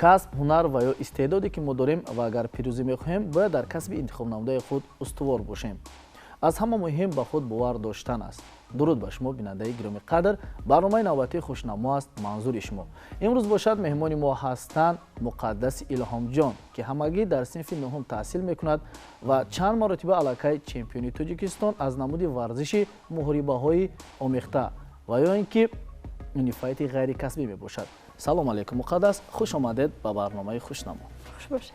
Касб, ҳунар ва ё истеъдоде ки мо дорем ва агар пирӯзӣ мехоҳем, бояд дар касби интихобнамудаи худ устувор бошем. Аз ҳама муҳим ба худ бовар доштан аст. Дуруд ба шумо, бинандаи гиромӣ қадр. Барномаи навбатии Хушнамо аст манзури шумо. Имрӯз бошад, меҳмони мо ҳастанд Муқаддаси Илҳомҷон, ки ҳамагӣ дар синфи нуҳум таҳсил мекунад ва чанд маротиба аллакай чемпиони Тоҷикистон аз намуди варзиши муҳорибаҳои омехта ва ё ин ки унифайти ғайрикасбӣ мебошад. Салом алейкум, Муқаддас, хуш омадед ба барномаи Хушнамо. Хуш бошед.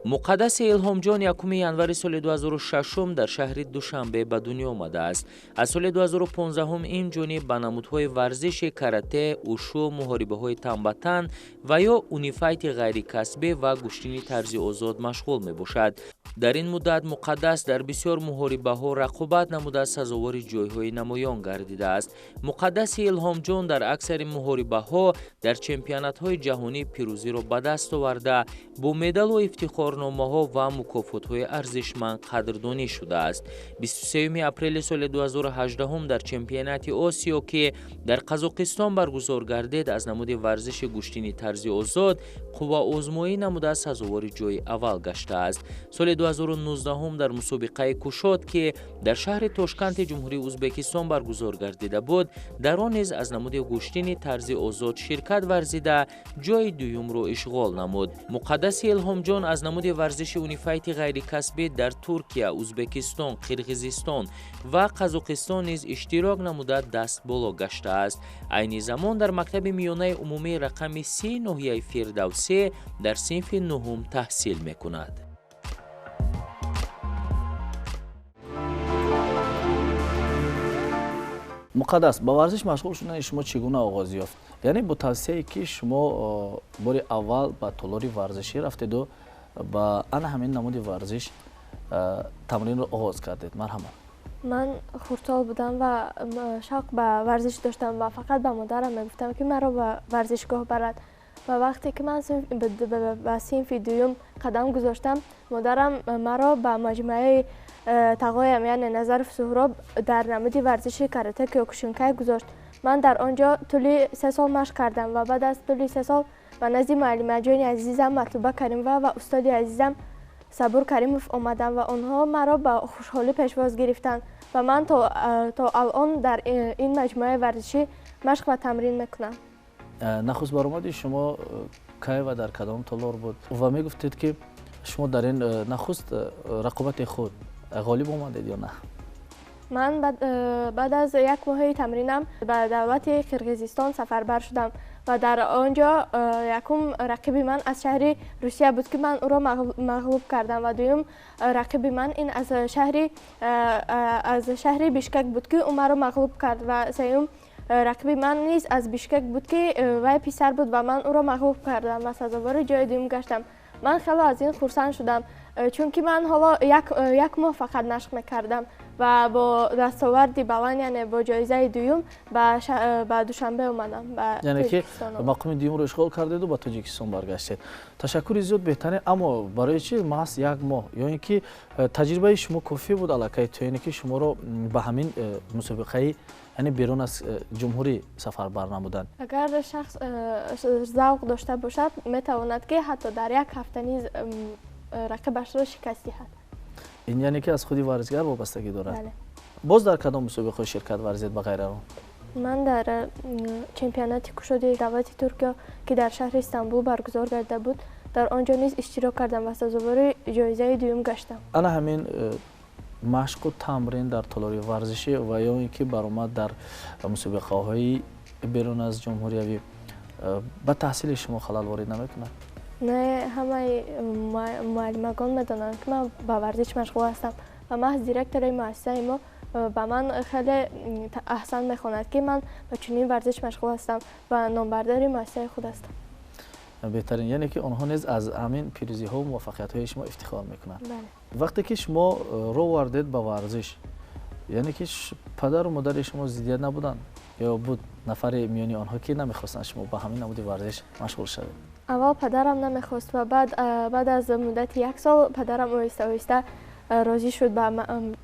Муқаддаси Илҳомҷон 1 январи соли 2006 дар шаҳри Душанбе ба дунё омадааст. Аз соли 2015 ин ҷониб ба намудҳои варзиши карате, ушу, муҳорибаҳои тан ба тан ва ё унифайти ғайрикасбӣ ва гӯштини тарзи озод машғул мебошад. Дар ин муддат Муқаддас дар бисёр муҳорибаҳо рақобат намуда, сазовори ҷойҳои намоён гардидааст. Муқаддаси Илҳомҷон дар аксари муҳорибаҳо дар чемпионатҳои ҷаҳонӣ пирӯзиро ба даст оварда, бо медалу ифтихорномаҳо ва мукофотҳои арзишманд қадрдонӣ шудааст. 23 апрели соли 2018 дар чемпионати Осиё, ки дар Қазоқистон баргузор гардид, аз намуди варзиши гӯштини тарзи озод қувваозмоӣ намуда, сазовори ҷои аввал гаштааст. Соли 2019 дар мусобиқаи кушод, ки дар шаҳри Тошканти Ҷумҳурии Ӯзбекистон баргузор гардида буд, дар он низ аз намуди гӯштини тарзи озод ширкат варзида, ҷои дуюмро ишғол намуд. Муқаддаси Илҳомҷон аз намуди варзиши унифайти ғайрикасбӣ дар Туркия, Ӯзбекистон, Қирғизистон ва Қазоқистон низ иштирок намуда, даст боло гаштааст. Айни замон дар мактаби миёнаи умумии рақами 30 ноҳияи Фирдавсӣ дар синфи нуҳум таҳсил мекунад. Муқаддас, ба варзиш машғул шудани шумо чӣ гуна оғоз ёфт? Яъне бо тавсияе ки шумо бори аввал ба толори варзишӣ рафтеду ба ана ҳамин намуди варзиш тамринро оғоз кардед. Марҳамат. Ман хурдсол будам ва шавқ ба варзиш доштам ва фақат ба модарам мегуфтам, ки маро ба варзишгоҳ барад. Ва вақте ки ман ба синфи дуюм қадам гузоштам, модарам маро ба маҷмӯаи тағоям, яъне Назаров Суҳроб, дар намуди варзиши карате киокушинкай гузошт. Ман дар он ҷо тӯли 3 сол машқ кардам ва баъд аз тӯли 3 сол ба назди муаллимаҷони азизам Матлуба Каримова ва устоди азизам Сабур Каримов омадам ва онҳо маро ба хушҳолӣ пешвоз гирифтанд ва ман то алон дар ин маҷмӯаи варзишӣ машқ ва тамрин мекунам. Нахуст баромади шумо кай ва дар кадом толор буд? Ва мегуфтед, ки шумо дар ин нахуст рақобати худ ғолиб омадед ё на? Ман баъд аз як моҳи тамринам ба давлати Қирғизистон сафарбар шудам ва дар он ҷо якум рақиби ман аз шаҳри Русия буд, ки ман ӯро мағлуб кардам, ва дуюм рақиби ман ин аз шаҳри Бишкек буд, ки ӯ маро мағлуб кард, ва сеюм рақиби ман низ аз Бишкек буд, ки вай писар буд ва ман ӯро мағлуб кардам ва сазовори ҷои дуюм гаштам. Ман хело аз ин хурсанд шудам, чунки ман ҳоло як моҳ фақат машқ мекардам ва бо дастоварди баланд, яъне бо ҷоизаи дуюм, ба Душанбе омадам. Яъне ки мақоми дуюмро ишғол кардеду ба Тоҷикистон баргаштед. Ташаккури зиёд, беҳтарин. Аммо барои чи маҳз як моҳ? Ё ин ки таҷрибаи шумо кофӣ буд аллакай, то ине ки шуморо ба ҳамин мусобиқаи, яъне берун аз ҷумҳурӣ сафарбар намуданд? Агар шахс завқ дошта бошад, метавонад, ки ҳатто дар як ҳафта низ рақибашро шикаст диҳад. Ин яъне ки аз худи варзишгар вобастагӣ дорад? Бале. Боз дар кадом мусобиқаҳо ширкат варзид ба ғайр аз он? Ман дар чемпионати кушоди давлати Туркия, ки дар шаҳри Истанбул баргузор гардида буд, дар он ҷо низ иштирок кардам ва сазовори ҷоизаи дуюм гаштам. Ана ҳамин машқу тамрин дар толори варзишӣ ва ё ин ки баромад дар мусобиқаҳои берун аз ҷумҳуриявӣ ба таҳсили шумо халал ворид намекунад? Не, ҳамаи муаллимагон медонанд, ки ман ба варзиш машғул ҳастам ва маҳз директори муассисаи мо ба ман хеле аҳсан мехонад, ки ман ба чунин варзиш машғул ҳастам ва номбардори муассисаи худ ҳастам. Беҳтарин, яъне ки онҳо низ аз ҳамин пирӯзиҳо муваффақиятҳои шумо ифтихор мекунанд. Бале. Вақте ки шумо роҳ овардед ба варзиш, яъне ки падару модари шумо зиддият набуданд ё буд нафаре миёни онҳо, ки намехостанд шумо ба ҳамин намуди варзиш машғул шавед? Аввал падарам намехост ва баъд аз муддати як сол падарам оҳиста оҳиста Розӣ шуд ба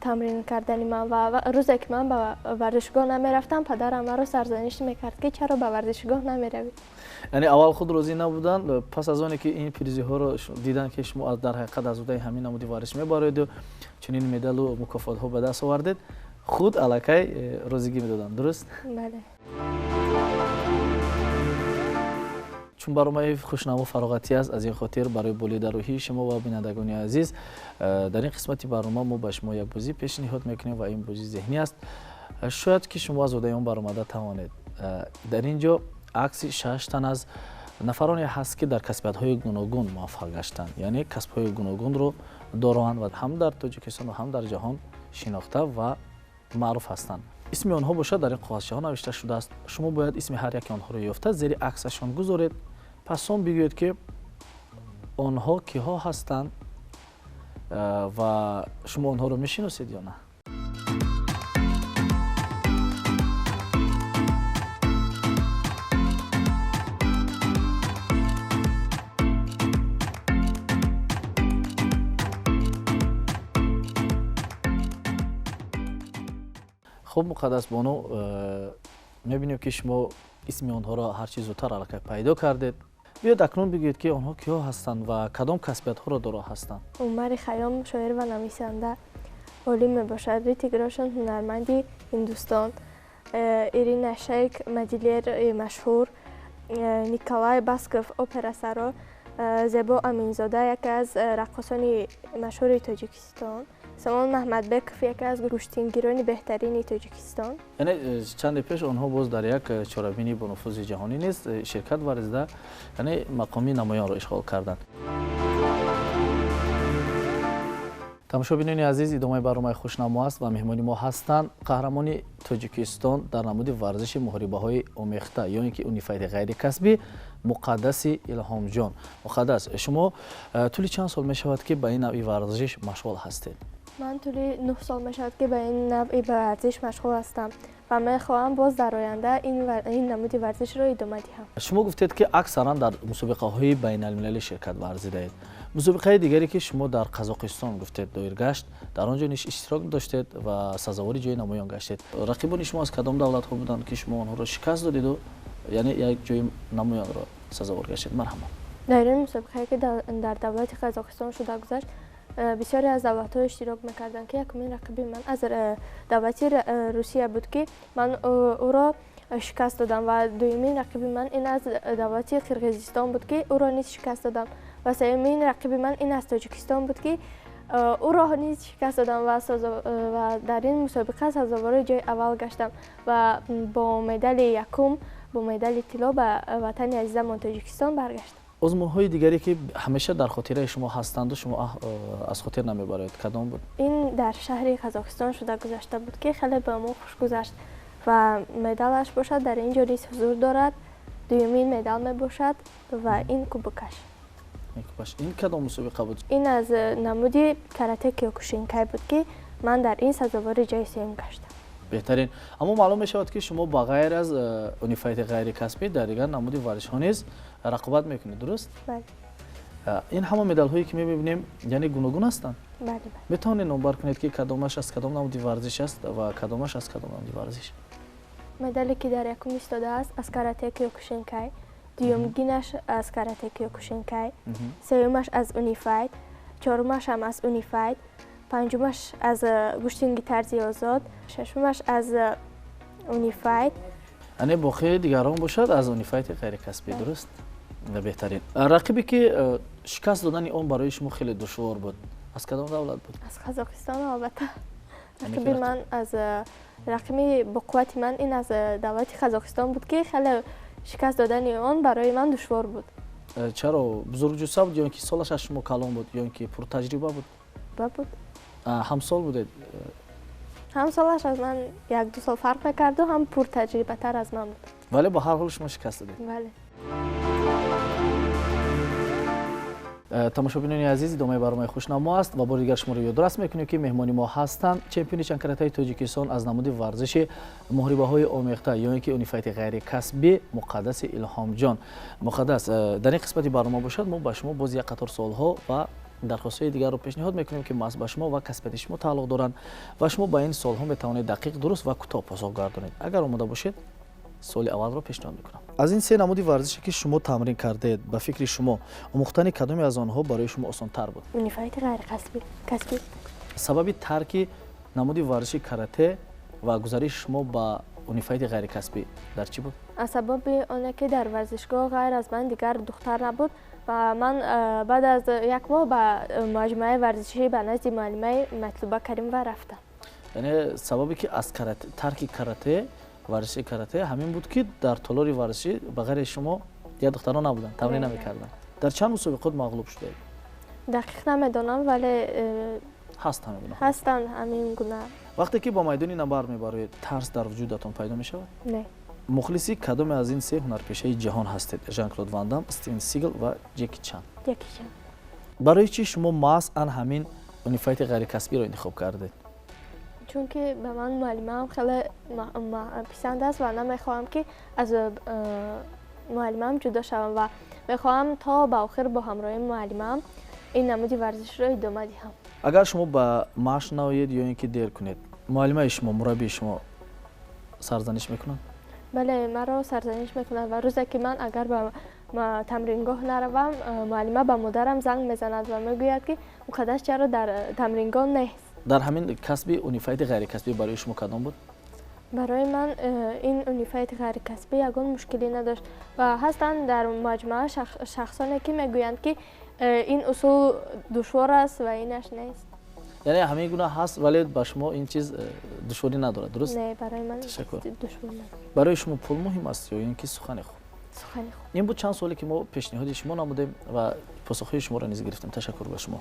тамрин кардани ман ва рӯзе ки ман ба варзишгоҳ намерафтам, падарам маро сарзаниш мекард, ки чаро ба варзишгоҳ намеравӣ. Яъне аввал худ розӣ набуданд, пас аз оне ки ин пирӯзиҳоро диданд, ки шумо дар ҳақиқат аз уҳдаи ҳамин намуди варзиш мебароеду чунин медалу мукофотҳо ба даст овардед, худ аллакай розигӣ медоданд, дуруст? Бале. Чун барномаи хушнамо фароғатӣ аст, аз ин хотир барои болида рӯҳии шумо ва бинандагони азиз дар ин қисмати барнома мо ба шумо як бозӣ пешниҳод мекунем ва ин бозӣ зеҳнӣ аст. Шояд ки шумо аз уҳдаи он баромада тавонед. Дар ин ҷо акси 6 тан аз нафароне ҳаст, ки дар касбиятҳои гуногун муваффақ гаштанд, яъне касбҳои гуногунро доранд ва ҳам дар Тоҷикистон ва ҳам дар ҷаҳон шинохта ва маъруф ҳастанд. Исми онҳо бошад дар ин коғазчаҳо навишта шудааст. Шумо бояд исми ҳар яке онҳоро ёфта зери аксашон гузоред, пас он бигӯед, ки онҳо киҳо ҳастанд ва шумо онҳоро мешиносед ё на. Хуб, Муқаддасбону, мебинем, ки шумо исми онҳоро ҳарчи зудтар аллакай пайдо кардед. Биёед, акнун бигӯед, ки онҳо киҳо ҳастанд ва кадом касбиятҳоро доро ҳастанд. Умари Хайём шоир ва нависанда, олим мебошад. Ритик Рошан ҳунарманди Ҳиндустон, Ирина Шейк модельери машҳур, Николай Басков операсаро, Зебо Аминзода яке аз раққосони машҳури Тоҷикистон, Сомон Маҳмадбеков яке аз гӯштингирони беҳтарини Тоҷикистон. Яъне чанде пеш онҳо боз дар як чорабинии бонуфузи ҷаҳонӣ низ ширкат варзида, яъне мақоми намоёнро ишғол карданд. Тамошобинони азиз, идомаи барномаи хушнамо аст ва меҳмони мо ҳастанд қаҳрамони Тоҷикистон дар намуди варзиши муҳорибаҳои омехта ё ин ки унифайти ғайрикасбӣ Муқаддаси Илҳомҷон. Муқаддас, шумо тӯли чанд сол мешавад, ки ба ин навъи варзиш машғул ҳастед? Ман тӯли 9 сол мешавад, ки ба ин навъи варзиш машғул ҳастам ва мехоҳам боз дар оянда ин намуди варзишро идома диҳам. Шумо гуфтед, ки аксаран дар мусобиқаҳои байналмилалӣ ширкат варзидаед. Мусобиқаи дигаре, ки шумо дар Қазоқистон гуфтед доир гашт, дар он ҷо низ иштирок доштед ва сазовори ҷои намоён гаштед. Рақибони шумо аз кадом давлатҳо буданд, ки шумо онҳоро шикаст додиду яъне як ҷои намоёнро сазовор гаштед? Марҳамат. Дар ин мусобиқае, ки дар давлати Қазоқистон шуда гузашт, бисёре аз давлатҳо иштирок мекарданд, ки якумин рақиби ман аз давлати Русия буд, ки ман ӯро шикаст додам, ва дуюмин рақиби ман ин аз давлати Қирғизистон буд, ки ӯро низ шикаст додам, ва сеюмин рақиби ман ин аз Тоҷикистон буд, ки ӯро низ шикаст додам ва дар ин мусобиқа сазовори ҷои аввал гаштам ва бо медали якум, бо медали тилло ба ватани азизамон Тоҷикистон баргаштам. Озмунҳои дигаре, ки ҳамеша дар хотираи шумо ҳастанду шумо аз хотир намебароед, кадом буд? Ин дар шаҳри Қазоқистон шуда гузашта буд, ки хеле ба мо хуш гузашт ва медалаш бошад дар ин ҷо низ ҳузур дорад. Дуюмин медал мебошад ва ин кубокаш. Ин кадом мусобиқа буд? Ин аз намуди карате киёкушинкай буд, ки ман дар ин сазовори ҷои сеюм гаштам. Беҳтарин. Аммо маълум мешавад, ки шумо ба ғайр аз унифайти ғайрикасбӣ дар дигар намуди варзишҳо низ рақобат мекунед, дуруст? Бале. Ин ҳама медалҳое, ки мебинем, яъне гуногун ҳастанд? Бале. Метавонед номбар кунед, ки кадомаш аз кадом намуди варзиш аст ва кадомаш аз кадом намуди варзиш? Медале, ки дар якум истодааст, аз карате киёкушинкай, дуюмгинаш аз карате киёкушинкай, сеюмаш аз унифайт, чорумашам аз унифайт, панҷумаш аз гӯштинги тарзи озод, шашумаш аз унифайт. Яъне боқии дигарон бошад аз унифайти ғайрикасбӣ, дуруст? Беҳтарин. Рақибе, ки шикаст додани он барои шумо хеле душвор буд, аз кадом давлат буд? Аз Қазоқистон, албатта. Рақиби ман аз рақиби боқуввати ман ин аз давлати Қазоқистон буд, ки хеле шикаст додани он барои ман душвор буд. Чаро? Бузургҷусса буд ё ин ки солаш аз шумо калон буд, ё ин ки пуртаҷриба буд? Буд. Ҳамсол будед? Ҳам солаш аз ман 1-2 сол фарқ мекарду, ҳам пуртаҷрибатар аз ман буд. Вале ба ҳар ҳол шумо шикаст додед. Бале. Тамошобинони азиз, идомаи барномаи хушнамо аст ва бори дигар шуморо ёдрас мекунем, ки меҳмони мо ҳастанд чемпиони чандкаратаи Тоҷикистон аз намуди варзиши муҳорибаҳои омехта ё ин ки унифайти ғайрикасбӣ Муқаддаси Илҳомҷон. Муқаддас, дар ин қисмати барнома бошад, мо ба шумо боз як қатор суолҳо ва Дархостҳои дигарро пешниҳод мекунем, ки маҳз ба шумо ва касбияти шумо тааллуқ доранд ва шумо ба ин суолҳо метавонед дақиқ, дуруст ва кӯтоҳ посух гардонед. Агар омода бошед, суоли аввалро пешниҳод мекунам. Аз ин се намуди варзише, ки шумо тамрин кардед, ба фикри шумо омӯхтани кадоме аз онҳо барои шумо осонтар буд? Унифайти ғайрикасбӣ. Касбӣ. Сабаби тарки намуди варзиши карате ва гузариши шумо ба унифайти ғайрикасбӣ дар чӣ буд? Аз сабаби оне ки дар варзишгоҳ ғайр аз ман дигар духтар набуд ва ман баъд аз як моҳ ба маҷмӯаи варзишӣ ба назди муаллимаи Матлуба Каримова рафтам. Яъне сабабе ки аз тарки карате, варзиши карате ҳамин буд, ки дар толори варзишӣ ба ғайри шумо дигар духтарон набуданд, тамрин намекарданд. Дар чанд мусобиқот мағлуб шудаед? Дақиқ намедонам, вале ҳаст ҳамин гуна. Ҳастанд ҳамин гуна. Вақте ки ба майдони набард мебароед, тарс дар вуҷудатон пайдо мешавад? Не. Мухлиси кадоме аз ин се ҳунарпешаи ҷаҳон ҳастед? Жан-Клод Ван Дам, Стивен Сигал ва Ҷеки Чан. Ҷеки Чан. Барои чӣ шумо маҳз ан ҳамин унифайти ғайрикасбиро интихоб кардед? Чунки ба ман муаллимаам хеле писанд аст ва намехоҳам, ки аз муаллимаам ҷудо шавам ва мехоҳам то ба охир бо ҳамроҳии муаллимаам ин намуди варзишро идома диҳам. Агар шумо ба машқ наоед ё ин ки дер кунед, муаллимаи шумо, мураббии шумо сарзаниш мекунанд? Бале, маро сарзаниш мекунанд ва рӯзе ки ман агар ба тамрингоҳ наравам, муаллима ба модарам занг мезанад ва мегӯяд, ки Муқаддас чаро дар тамрингоҳ нест. Дар ҳамин касби унифайти ғайрикасбӣ барои шумо кадом буд? Барои ман ин унифайти ғайрикасбӣ ягон мушкилӣ надошт ва ҳастанд дар маҷмӯа шахсоне, ки мегӯянд, ки ин усул душвор аст ва инаш нест. Яъне ҳамин гуна ҳаст, вале ба шумо ин чиз душворӣ надорад, дуруст? Не, барои ман Ташаккур. душвор надорад. Барои шумо пул муҳим аст ё ин ки сухани хуб? Сухани хуб. Ин буд чанд суоле, ки мо пешниҳоди шумо намудем ва посухҳои шуморо низ гирифтем. Ташаккур ба шумо.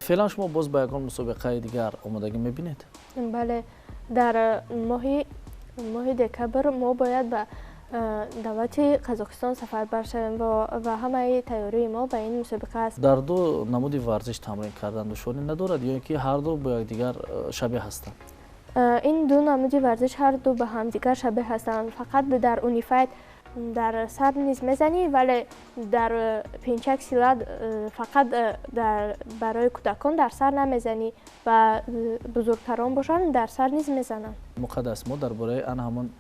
Феълан шумо боз ба ягон мусобиқаи дигар омодагӣ мебинед? Бале, дар моҳи декабр мо бояд ба давлати Қазоқистон сафарбар шавем ва ҳамаи тайёрии мо ба ин мусобиқа аст. Дар ду намуди варзиш тамрин кардан душворӣ надорад ё ин ки ҳар ду бо якдигар шабеҳ ҳастанд? Ин ду намуди варзиш ҳар ду ба ҳамдигар шабеҳ ҳастанд. Фақат дар унифайт дар сар низ мезанӣ, вале дар пинчак силат фақат барои кӯдакон дар сар намезанӣ ва бузургтарон бошанд, дар сар низ мезананд. Муқаддас, мо дар бораи ана ҳамон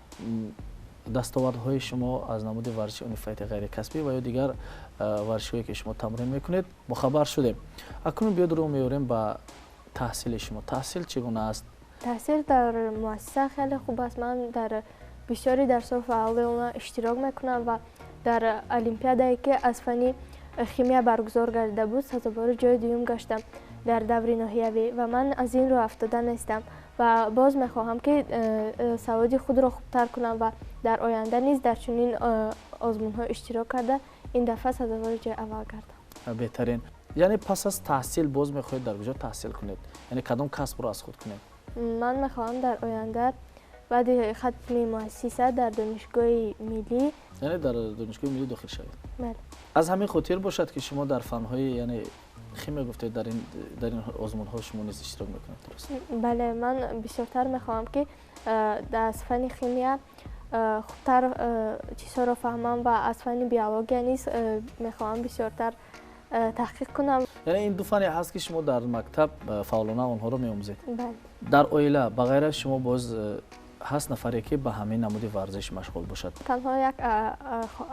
дастовардҳои шумо аз намуди варзиши унифайти ғайрикасбӣ ва ё дигар варзишҳое, ки шумо тамрин мекунед, бохабар шудем. Акнун биёд рӯ меорем ба таҳсили шумо. Таҳсил чӣ гуна аст? Таҳсил дар муассиса хеле хуб аст. Ман дар бисёри дарсҳо фаъолона иштирок мекунам ва дар олимпиадае, ки аз фанни химия баргузор гардида буд, сазовори ҷои дуюм гаштам дар даври ноҳиявӣ ва ман аз ин рӯ афтода нестам ва боз мехоҳам, ки саводи худро хубтар кунам ва дар оянда низ дар чунин озмунҳо иштирок карда, ин дафъа сазовори ҷои аввал гардам. Беҳтарин. Яъне пас аз таҳсил боз мехоҳед дар куҷо таҳсил кунед, яъне кадом касбро аз худ кунед? Ман мехоҳам дар оянда баъди хатми муассиса дар донишгоҳи миллӣ. Яъне дар донишгоҳи миллӣ дохил шавед? Бале. Аз ҳамин хотир бошад, ки шумо дар фанҳои, яъне химия гуфтед, дар ин озмунҳо шумо низ иштирок мекунед, дуруст? Бале, ман бисёртар мехоҳам, ки аз фанни химия хубтар чизҳоро фаҳмам ва аз фанни биология низ мехоҳам бисёртар таҳқиқ кунам. Яъне ин ду фане ҳаст, ки шумо дар мактаб фаъолона онҳоро меомӯзед? Бале. Дар оила ба ғайр аз шумо боз ҳаст нафаре, ки ба ҳамин намуди варзиш машғул бошад? Танҳо як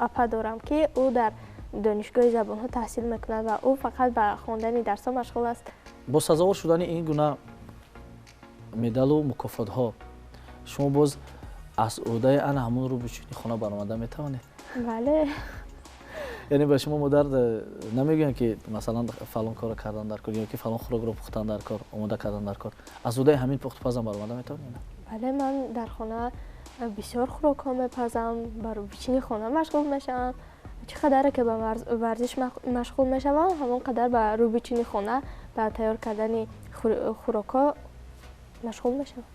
апа дорам, ки ӯ дар донишгоҳи забонҳо таҳсил мекунад ва ӯ фақат ба хондани дарсҳо машғул аст. Бо сазовор шудани ин гуна медалу мукофотҳо шумо боз аз ӯҳдаи ана ҳамон рӯбучини хона баромада метавонед? Бале. Яъне ба шумо модар намегӯянд, ки масалан фалон корро кардан дар кор ё ки фалон хӯрокро пухтан дар кор, омода кардан дар кор? Аз ӯҳдаи ҳамин пухтупазам баромада метавонед? Бале, ман дар хона бисёр хӯрокҳо мепазам, ба рӯбучини хона машғул мешавам. Чӣ қадаре ки ба варзиш машғул мешавам, ҳамон қадар ба рӯбучини хона, ба тайёр кардани хӯрокҳо машғул мешавам.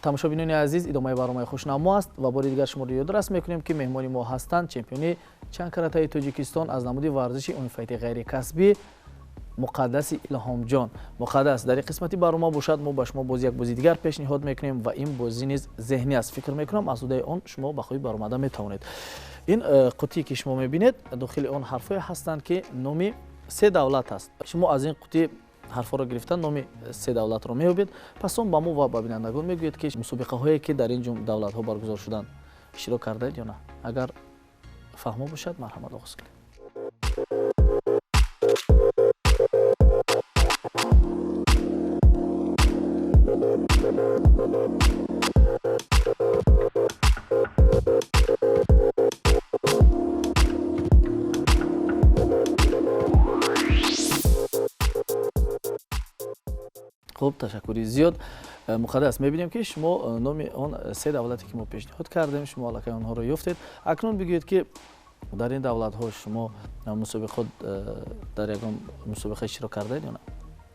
Тамошобинони азиз, идомаи барномаи Хушнамо аст ва бори дигар шуморо ёдрас мекунем, ки меҳмони мо ҳастанд чемпиони чанд каратаи Тоҷикистон аз намуди варзиши унифайти ғайрикасбӣ Муқаддаси Илҳомҷон. Муқаддас, дар ин қисмати барнома бошад, мо ба шумо боз як бозии дигар пешниҳод мекунем ва ин бозӣ низ зеҳнӣ аст. Фикр мекунам, аз уҳдаи он шумо ба хубӣ баромада метавонед. Ин қутие ки шумо мебинед, дохили он ҳарфҳое ҳастанд, ки номи се давлат аст. Шумо аз ин қутӣ ҳарфҳоро гирифта, номи се давлатро меёбед. Пас он ба мо ва ба бинандагон мегӯед, ки мусобиқаҳое ки дар ин давлатҳо баргузор шуданд, иштирок кардаед ё на. Агар фаҳмо бошад, марҳамат, оғоз кунед. Хуб, ташаккури зиёд, Муқаддас. Мебинем, ки шумо номи он се давлате ки мо пешниҳод кардем, шумо аллакай онҳоро ёфтед. Акнун бигӯед, ки дар ин давлатҳо шумо мусобиқот, дар ягон мусобиқа иштирок кардаед ё на?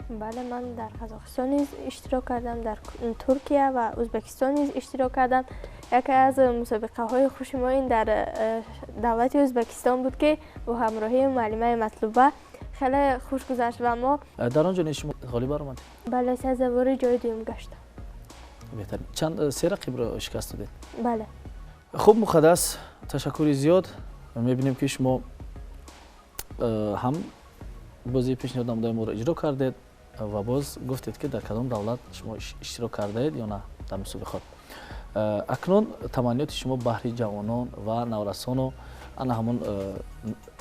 Бале, ман дар Қазоқистон низ иштирок кардам, дар Туркия ва Ӯзбекистон низ иштирок кардам. Яке аз мусобиқаҳои хуши мо ин дар давлати Ӯзбекистон буд, ки бо ҳамроҳии муаллимаи Матлуба хеле хуш гузашт ва мо Дар он ҷо низ шумо ғолиб баромадед? Бале, сазовори ҷои дуюм гаштам. Беҳтарин. Чанд, се рақибро шикаст додед? Бале. Хуб, Муқаддас, ташаккури зиёд. Мебинем, ки шумо ҳам бозии пешниҳод намудаи моро иҷро кардед ва боз гуфтед, ки дар кадом давлат шумо иштирок кардаед ё на дар мусобиқот. Акнун таманниёти шумо баҳри ҷавонон ва наврасону ана ҳамон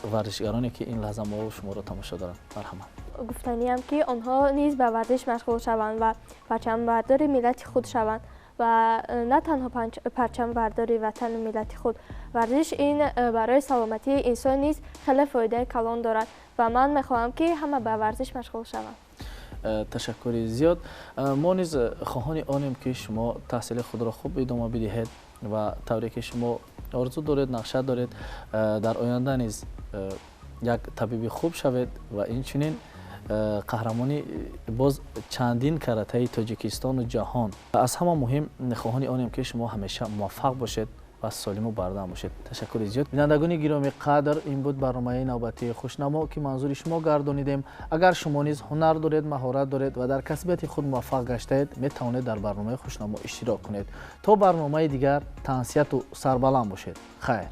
варзишгароне, ки ин лаҳза мо шуморо тамошо доранд, марҳамат. Гуфтаниам, ки онҳо низ ба варзиш машғул шаванд ва парчамбардори миллати худ шаванд ва на танҳо парчамбардори ватану миллати худ. Варзиш ин барои саломатии инсон низ хеле фоидаи калон дорад ва ман мехоҳам, ки ҳама ба варзиш машғул шаванд. Ташаккури зиёд. Мо низ хоҳони онем, ки шумо таҳсили худро хуб идома бидиҳед ва тавре ки шумо орзу доред, нақша доред, дар оянда низ як табиби хуб шавед ва инчунин қаҳрамони боз чандин каратаи Тоҷикистону ҷаҳон. Аз ҳама муҳим, хоҳони онем, ки шумо ҳамеша муваффақ бошед ва солиму бардам бошед. Ташаккури зиёд. Бинандагони гиромӣ қадр, ин буд барномаи навбатии «Хушнамо», ки манзури шумо гардонидем. Агар шумо низ ҳунар доред, маҳорат доред ва дар касбияти худ муваффақ гаштаед, метавонед дар барномаи «Хушнамо» иштирок кунед. То барномаи дигар тансиҳату сарбаланд бошед. Хайр.